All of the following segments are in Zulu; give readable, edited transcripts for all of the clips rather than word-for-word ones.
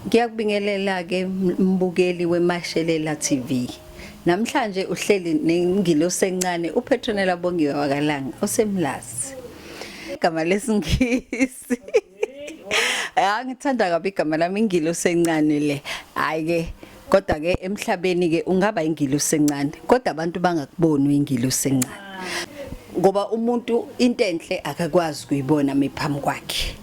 Ngiyakubingelela ke mbukeli weMashelela TV. Namhlanje uhleli nengilosi encane uPetronella Bongiwe wakaLanga osemlazi. Igama lesingisi. Ah ngithanda kabi igama lami ingilosi encane le. Hayi ke kodwa ke emhlabeni ke ungaba ingilosi encane kodwa abantu bangakuboni ingilosi encane. Ngoba umuntu into enhle akakwazi kuyibona miphambi kwakhe.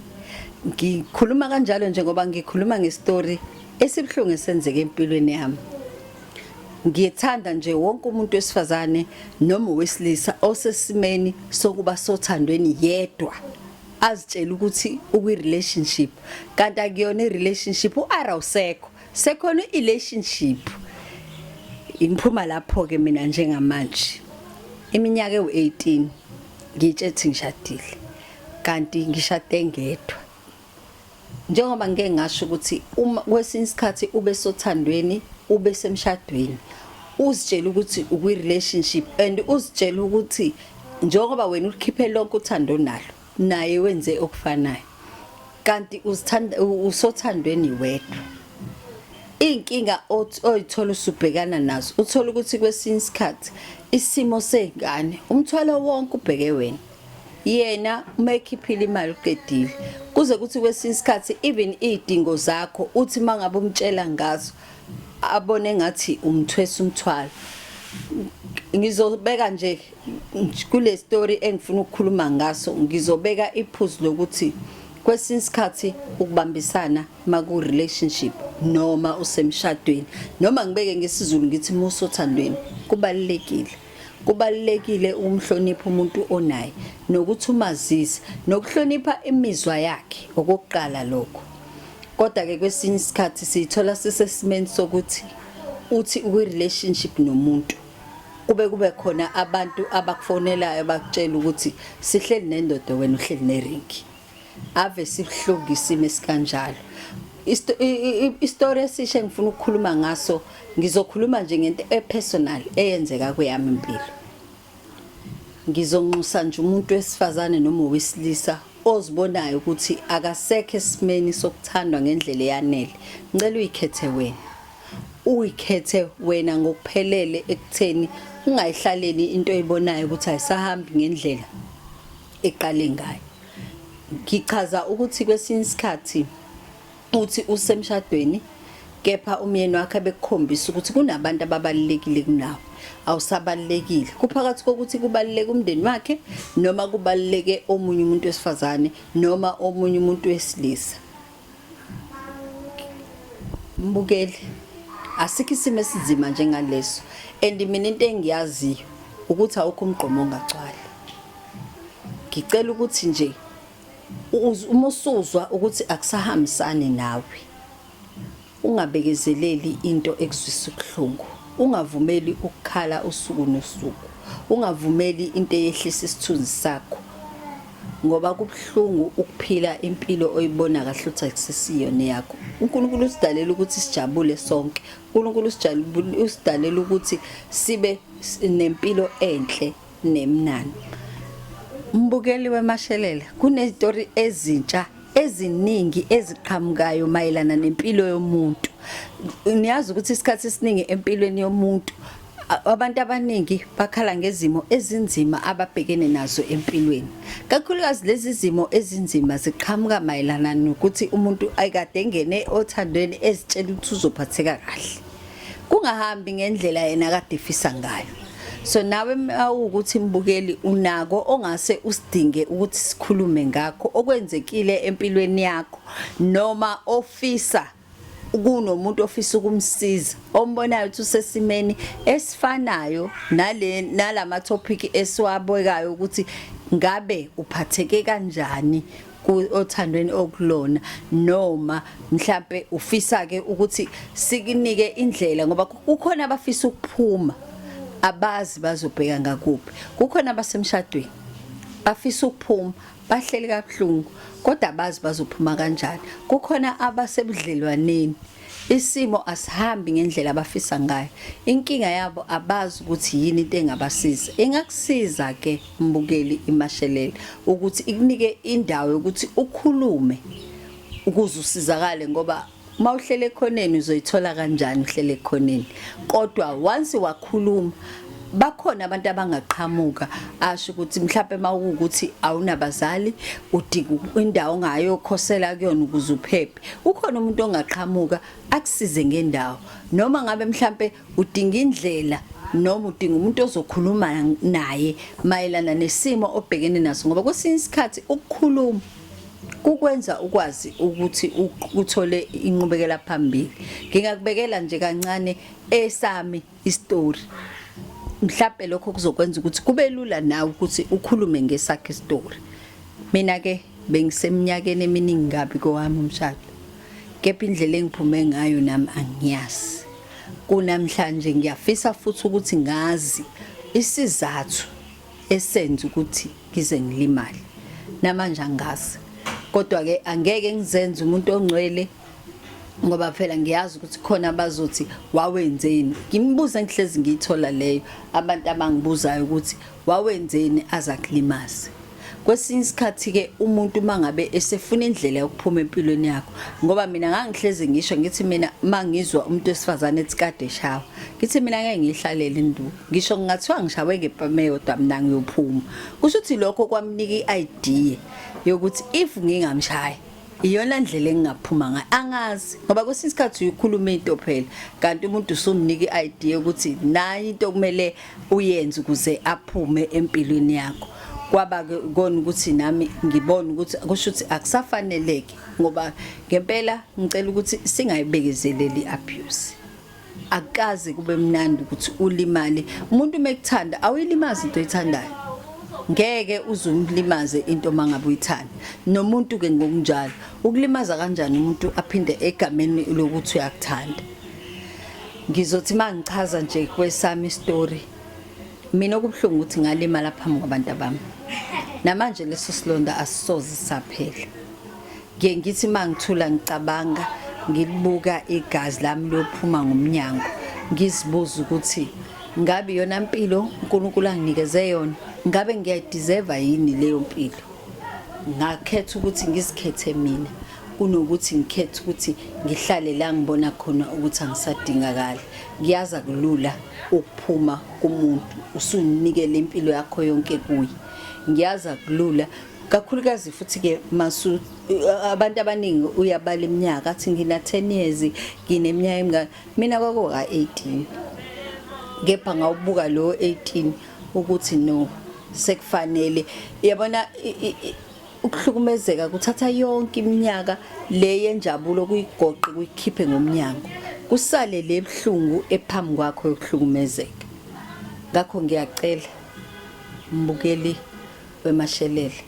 Ngikhuluma kanjalo nje ngoba ngikhuluma ngestory esibuhlungu esenzeke empilweni yami. Ngiyethanda nje wonke umuntu wesifazane noma owesilisa osesimeni sokuba sothandweni yedwa azitshela ukuthi ukwi-relationship kanti akuyona i-relationship u-r awusekho sekhona i-relationship imphuma lapho-ke mina njengamanje iminyaka ewu-18 ngiyitshethi ngishadile kanti ngishade ngedwa njengoba ngike ngasho ukuthi uma kwesinye isikhathi ube sothandweni ube semshadweni uzitshela ukuthi ukwi-relationship and uzitshela ukuthi njengoba wena ulikhiphe lonke uthando onalo naye wenze okufanayo kanti uzithanda usothandweni wedwa inkinga oyithola usubhekana nazo uthola ukuthi kwesinye isikhathi isimo sengane umthwalo wonke ubheke wena yena uma ekhiphile imali uqedile kuze kuthi kwesinye isikhathi even iy'dingo zakho uthi uma ngabe umtshela ngazo abone ngathi umthwesa umthwalo ngizobeka nje kule story engifuna ukukhuluma ngaso ngizobeka iphuzu lokuthi kwesinye isikhathi ukubambisana maku relationship noma usemshadweni noma ngibeke ngesiZulu ngithi musothandweni kubalulekile Kubalulekile ukumhlonipha umuntu onaye nokuthi umazise nokuhlonipha imizwa yakhe okokuqala lokho. Kodwa-ke kwesinye isikhathi siyithola sisesimeni sokuthi uthi ukwi-relationship nomuntu kube kube khona abantu abakufonelayo bakutshela ukuthi sihleli nendoda wena uhleli neringi. Ave sibuhlungu isimo esikanjalo. Isitori esisha engifuna ukukhuluma ngaso ngizokhuluma nje ngento epersonal eyenzeka kweyami impilo. Ngizonxusa nje umuntu wesifazane noma owesilisa ozibonayo ukuthi akasekho esimeni sokuthandwa ngendlela eyanele. Ngicela uyikhethe wena. Uyikhethe wena ngokuphelele ekutheni ungayihlaleli into oyibonayo ukuthi ayisahambi ngendlela eqale ngayo. Ngichaza ukuthi kwesinye isikhathi uthi usemshadweni kepha umyeni wakhe bekukhombisa ukuthi kunabantu ababalulekile kunawe awusabalulekile kuphakathi kokuthi kubaluleke umndeni wakhe noma kubaluleke omunye umuntu wesifazane noma omunye umuntu wesilisa mbukeli asikho isimo esinzima njengaleso and mina into engiyaziyo ukuthi awukho umgqomo ongagcwali ngicela ukuthi nje uma usuzwa ukuthi akusahambisani nawe ungabekezeleli into ekuzwisa ubuhlungu ungavumeli ukukhala usuku nosuku ungavumeli into eyehlisa isithunzi sakho ngoba kubuhlungu ukuphila impilo oyibona kahle ukuthi akusesiyona yakho uNkulunkulu usidalela ukuthi sijabule sonke uNkulunkulu usidalela ukuthi sibe nempilo enhle nemnani. Mbukeli weMashelela, kunezitori ezintsha eziningi eziqhamukayo mayelana nempilo yomuntu. Niyazi ukuthi isikhathi esiningi empilweni yomuntu abantu abaningi bakhala ngezimo ezinzima ababhekene nazo empilweni. Kakhulukazi lezi zimo ezinzima ziqhamuka mayelana nokuthi umuntu ayikade engene othandweni ezitshela ukuthi uzophatheka kahle. Kungahambi ngendlela yena akade efisa ngayo. So nawe awukuthi mbukeli unako ongase usidinge ukuthi sikhulume ngakho okwenzekile empilweni yakho noma ofisa kunomuntu ofisa ukumsiza ombonayo ukuthi usesimeni esifanayo nale nalama topic esiwabekayo ukuthi ngabe uphatheke kanjani othandweni okulona noma mhlambe ufisa ke ukuthi sikunike indlela ngoba kukhona abafisa ukuphuma abazi bazobheka ngakuphi kukhona abasemshadweni bafisa ukuphuma bahleli kabuhlungu kodwa abazi bazophuma kanjani kukhona abasebudlelwaneni Isimo asihambi ngendlela abafisa ngayo. Inkinga yabo abazi ukuthi yini into engabasiza. Ingakusiza ke mbukeli iMashelele ukuthi ikunike indawo yokuthi ukhulume ukuze usizakale ngoba Uma uhlele ekhoneni uzoyithola kanjani uhlele ekhoneni? Kodwa once wakhuluma bakhona abantu abangaqhamuka asho ukuthi mhlawumbe mawukuthi awunabazali udinga indawo ongayokhosela kuyona ukuze uphephe. Ukhona umuntu ongaqhamuka akusize ngendawo noma ngabe mhlambe udinga indlela noma udinga umuntu ozokhuluma naye mayelana nesimo obhekene naso ngoba kwesinye isikhathi ukukhuluma kukwenza ukwazi ukuthi uthole inqubekela phambili. Ngingakubekela nje kancane esami isitori mhlawumbe lokho kuzokwenza ukuthi kube lula nawe ukuthi ukhulume ngesakhe isitori. Mina ke bengiseminyakeni eminingi kabi kowami umshado kepha indlela engiphume ngayo nami angiyazi. Kunamhlanje ngiyafisa futhi ukuthi ngazi isizathu esenza ukuthi ngize ngilimale. Namanje angazi. Kodwa ke angeke ngizenze umuntu ongcwele ngoba phela ngiyazi ukuthi khona abazothi wawenzeni. Ngimibuzo engihlezi ngiyithola leyo abantu abangibuzayo ukuthi wawenzeni azakulimaze. Kwesinye isikhathi-ke umuntu uma ngabe esefuna indlela yokuphuma empilweni yakho, ngoba mina ngangihlezi ngisho ngithi mina uma ngizwa umuntu wesifazane ethi kade eshawa, ngithi mina ngeke ngiyihlalele induku. Ngisho kungathiwa ngishawe ngempama eyodwa mina ngiyophuma. Kusho ukuthi lokho kwamnika i-idea yokuthi if ngingamshaya iyona ndlela engingaphuma ngayo. Angazi ngoba kwesinye isikhathi uyikhuluma into phela kanti umuntu usumnika i-idea ukuthi nayi into okumele uyenze ukuze aphume empilweni yakho. Kwaba ke kona ukuthi nami ngibone ukuthi kusho ukuthi akusafaneleki ngoba ngempela ngicela ukuthi singayibekezeleli i-abuse. Akukaze kube mnandi ukuthi ulimale. Umuntu uma ekuthanda awuyilimazi into oyithandayo. Ngeke uze umlimaze into uma ngabe uyithanda. Nomuntu ke ngokunjalo ukulimaza kanjani umuntu aphinde egameni lokuthi uyakuthanda. Ngizothi uma ngichaza nje kwesami isitori mina okubuhlungu ukuthi ngalimala phambi kwabantu abami. Namanje leso silonda asisoze saphela. Ngiye ngithi uma ngithula ngicabanga ngilibuka igazi lami liyophuma ngomnyango ngizibuza ukuthi ngabe iyona mpilo uNkulunkulu anginikeze yona, ngabe ngiyayideserve yini leyo mpilo. Ngakhetha ukuthi ngizikhethe mina kunokuthi ngikhethe ukuthi ngihlale la ngibona khona ukuthi angisadingakali. Ngiyazi akulula ukuphuma kumuntu usunikele impilo yakho yonke kuye. Ngiyazi akulula kakhulukazi futhi ke masu abantu abaningi uyabala iminyaka athi ngina 10 years ngineminyaka emingaka, mina kwakuka 18 kepha ngawubuka lo 18 ukuthi no sekufanele yabona ukuhlukumezeka kuthatha yonke iminyaka le yenjabulo kuyigoqe kuyikhiphe ngomnyango kusale le buhlungu ephambi kwakho yokuhlukumezeka. Ngakho ngiyacela mbukeli wemashelele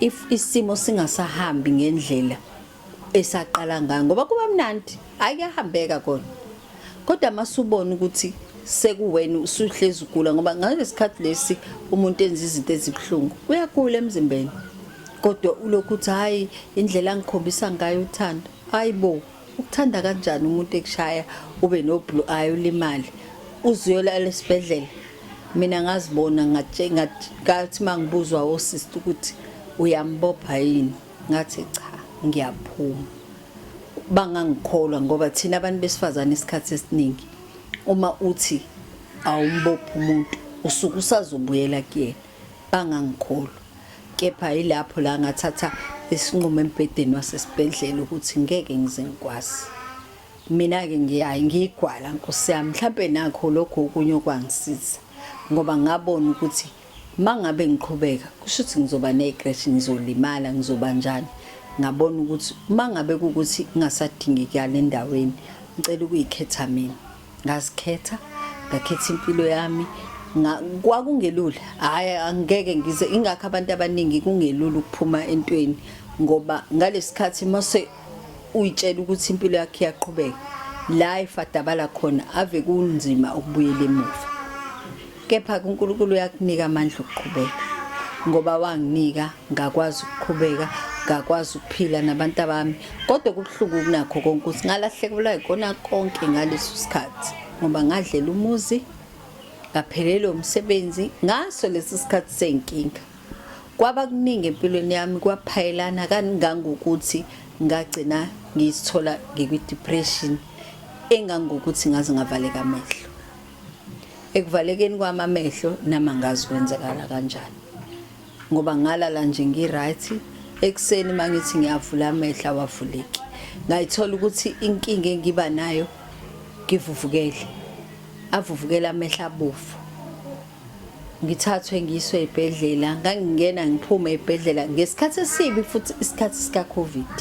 if isimo singasahambi ngendlela esaqala ngayo ngoba kuba mnandi hayi kuyahambeka kona kodwa masubona ukuthi sekuwena usuhlezi ugula ngoba ngalesikhathi lesi umuntu enza izinto ezibuhlungu uyagula emzimbeni kodwa ulokhu uthi hayi indlela angikhombisa ngayo uthando hayi bo ukuthanda kanjani umuntu ekushaya ube no blue eye ulimale uzuyolala esibhedlela. Mina ngazibona ngathi mangibuzwa osisi ukuthi uyambopha yini ngathi cha ngiyaphuma. Bangangikholwa ngoba thina abantu besifazane isikhathi esiningi uma uthi awumbophi umuntu usuke usazobuyela kuyena. Bangangikholwa. Kepha yilapho la ngathatha isinqumo embhedeni wasesibhedlela ukuthi ngeke ngize ngikwazi. Mina-ke ngiyaye ngiyigwala nkosi yami mhlampe nakho lokho okunye okwangisiza ngoba ngabona ukuthi mangabe ngiqhubeka kusho ukuthi ngizoba ney'crash ngizolimala ngizoba njani. Ngabona ukuthi mangabe kuwukuthi ngingasadingekali endaweni ngicela ukuyikhetha mina. Ngazikhetha ngakhetha impilo yami kwakungelula hhayi angeke ngize ingakho abantu abaningi kungelula ukuphuma entweni ngoba ngalesikhathi mase uyitshela ukuthi impilo yakhe iyaqhubeka la ifadabala khona ave kunzima ukubuyela emuva. Kepha uNkulunkulu uyakunika amandla okuqhubeka ngoba wanginika ngakwazi ukuqhubeka ngakwazi ukuphila nabantu abami kodwa kubuhlungu kunakho konke ukuthi ngalahlekelwa yikona konke ngaleso sikhathi ngoba ngadlela umuzi ngaphelelwa umsebenzi ngaso lesi sikhathi senkinga. Kwaba kuningi empilweni yami kwaphayelana kangangokuthi ngagcina ngizithola ngikwi-depression engangokuthi ngaze ngavaleka amehlo. Ekuvalekeni kwami amehlo nami angazi kwenzakala kanjani. Ngoba ngalala nje ngi-right, ekuseni uma ngithi ngiyavula amehlo awavuleki. Ngayithola ukuthi inkinga engiba nayo ngivuvukele. Avuvukele amehlo abovu. Ngithathwe ngiyiswe ebhedlela, ngangingena ngiphume ebhedlela ngesikhathi esibi futhi isikhathi sika-Covid.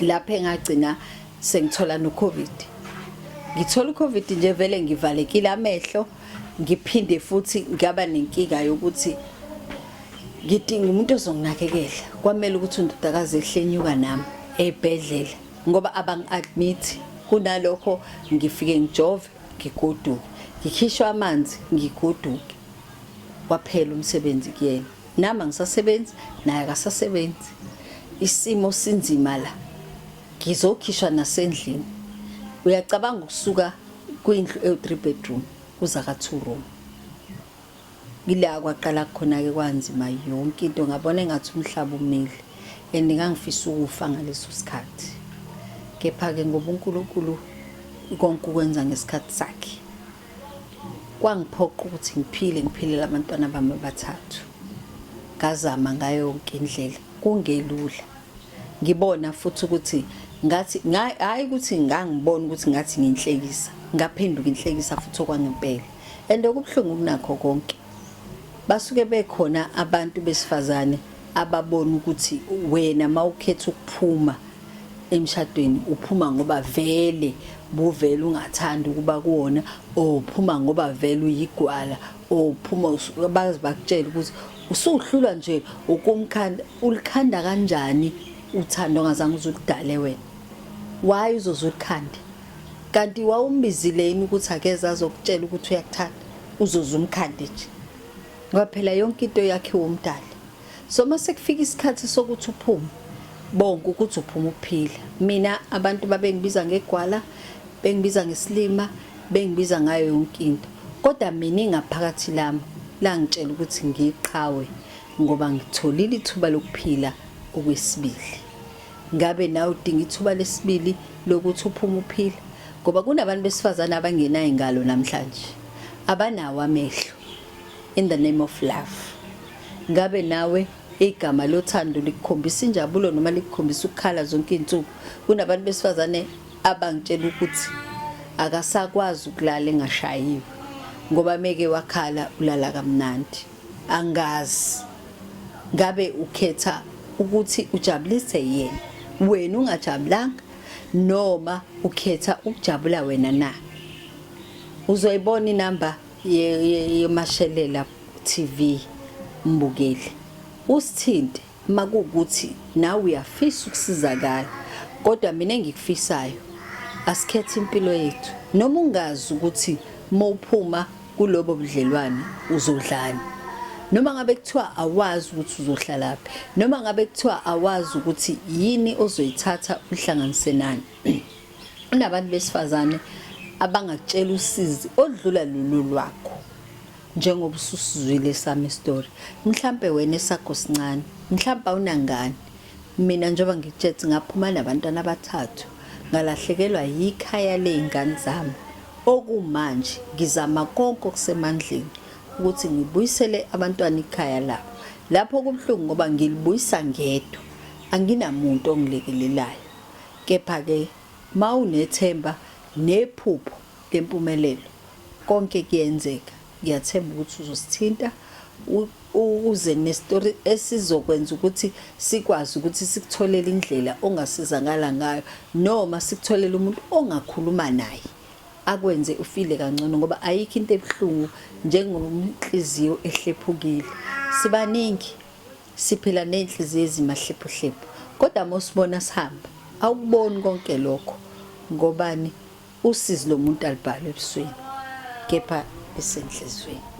Lapho engagcina sengithola no-Covid. Ngithola u-Covid nje vele ngivalekile amehlo, ngiphinde futhi ngaba nenkinga yokuthi ngidinga umuntu ozonginakekela. Kwamele ukuthi undodakazi ehle enyuka nami ebhedlela ngoba abangi-admit. Kunalokho ngifike ngijove ngigoduke, ngikhishwe amanzi ngigoduke. Waphela umsebenzi kuyena. Nami angisasebenzi, naye akasasebenzi. Isimo sinzima la. Ngizokhishwa nasendlini. Uyacabanga ukusuka kwindlu ewu-3 bedroom uza ka-2 room. Ila kwaqala khona-ke kwanzima yonke into, ngabona engathi umhlaba umile and ngangifisa ukufa ngaleso sikhathi. Kepha-ke ngoba uNkulunkulu konke ukwenza ngesikhathi sakhe, kwangiphoqa ukuthi ngiphile ngiphilele abantwana bami abathathu. Ngazama ngayo yonke indlela, kungelula. Ngibona futhi ukuthi ngathi hhayi ukuthi ngangibona ukuthi ngathi nginhlekisa, ngaphenduka inhlekisa futhi okwangempela. And okubuhlungu kunakho konke, basuke bekhona abantu besifazane ababona ukuthi wena mawukhetha ukuphuma emshadweni uphuma ngoba vele buvele ungathandi ukuba kuwona, or uphuma ngoba vele uyigwala, or uphuma baze bakutshele ukuthi usuhlulwa nje ukumkhanda. Ulikhanda kanjani uthando ongazange uze uludale wena? Why uzoze ulikhande? Kanti wawumbizile yini ukuthi akeze azokutshela ukuthi uyakuthanda? Uzoze umkhande nje. Ngoba phela yonke into yakhiwa umdali. So mase kufika isikhathi sokuthi uphume, bonke ukuthi uphuma uphila. Mina abantu babengibiza ngegwala, bengibiza ngesilima, bengibiza ngayo yonke into. Kodwa mina ingaphakathi lami langitshela ukuthi ngiqhawe ngoba ngitholile ithuba lokuphila okwesibili. Ngabe nawe udinga ithuba lesibili lokuthi uphume uphila? Ngoba kunabantu besifazane abangenayo ingalo namhlanje, abanawo amehlo in the name of love. Ngabe nawe igama lothando likukhombisa injabulo noma likukhombisa ukukhala zonke izinsuku? Kunabantu besifazane abangitshela ukuthi akasakwazi ukulala engashayiwe ngoba meke wakhala ulala kamnandi. Angazi ngabe ukhetha ukuthi ujabulise yena wena ungajabulanga noma ukhetha ukujabula wena na? Uzoyibona inamba yeMashelela TV mbukeli, usithinte makuwukuthi nawe uyafisa ukusizakala, kodwa mina engikufisayo asikhethe impilo yethu. Noma ungazi ukuthi mawuphuma kulobo budlelwane uzodlani, noma ngabe kuthiwa awazi ukuthi uzohlalaphi, noma ngabe kuthiwa awazi ukuthi yini ozoyithatha uhlanganise nani. Kunabantu besifazane abangakutshela usizi oludlula lolu lwakho, njengoba ususizwile esami isitori. Mhlampe wena esakho sincane, mhlampe awunangane. Mina njengoba ngikutshela ngaphuma nabantwana abathathu, ngalahlekelwa yikhaya ley'ngane zami. Okumanje ngizama konke okusemandleni ukuthi ngibuyisele abantwana ikhaya labo. Lapho kubuhlungu ngoba ngilibuyisa ngedwa, anginamuntu ongilekelelayo. Kepha-ke mawunethemba nephupho lempumelelo konke kuyenzeka. Ngiyathemba ukuthi uzosithinta uze nesitori esizokwenza ukuthi sikwazi ukuthi sikutholele indlela ongasizakala ngayo noma sikutholele umuntu ongakhuluma naye akwenze ufile kangcono, ngoba ayikho into ebuhlungu njengenhliziyo ehlephukile. Sibaningi siphila nenhliziyo ezimahlephuhlephu, kodwa uma usibona sihamba awukuboni konke lokho ngobani usizi lomuntu alibhalwe ebusweni kepha esenhliziyweni.